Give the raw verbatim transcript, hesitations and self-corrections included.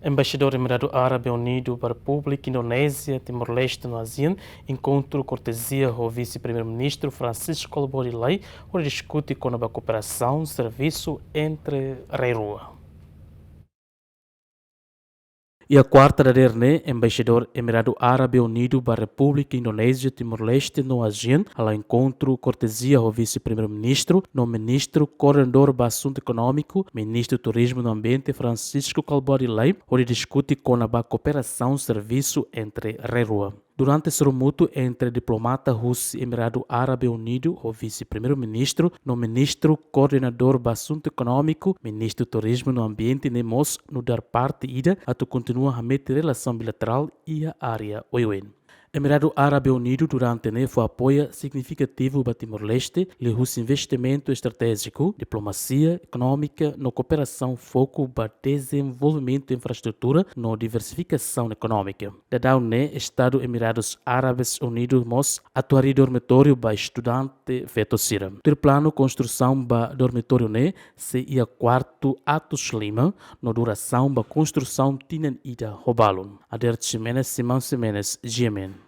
Embaixadór Emiradu Árabe Unidu ba Repúblika Indonézia Timor-Leste no ASEAN enkontru kortezia ho Vise-Primeiru-Ministru Francisco Kalbuadi Lay, hodi diskute kona-ba kooperasaun servisu entre rai rua. Iha kuarta dadeer ne'e, Embaixadór Emiradu Árabe Unidu ba Repúblika Indonézia Timor-Leste no ASEAN hala'o enkontru kortezia ho Vise-Primeiru-Ministru no Ministru Koordenadór ba Asuntu Ekonómiku, Ministru Turizmu no Ambiente Francisco Kalbuadi Lay, hodi diskute kona-ba kooperasaun servisu entre rai rua. Durante sorumutu entre diplomata husi Emiradu Árabe Unidu ho Vise-Primeiru-Ministru no Ministru Koordenadór ba Asuntu Ekonómiku, Ministru Turizmu no Ambiente ne'e mós nu'udar parte ida atu kontinua hametin relasaun bilaterál iha área oioin. Emiradu Árabe Unidu durante ne'e fó apoiu signifikativu ba Timor-Leste, liuhusi investimentu estratéjiku, diplomasia ekonómika no kooperasaun foku ba dezenvolvimentu infraestrutura no diversifikasaun ekonómika. Daudaun ne'e, Estadu Emiradus Árabes Unidus mós atu harii dormitóriu ba estudante feto sira. Tuir planu, konstrusaun ba dormitóriu ne'e sei iha kuartu atus lima, no durasaun ba konstrusaun tinan ida ho balun. Ader Ximenes, Simão Ximenes, G M N.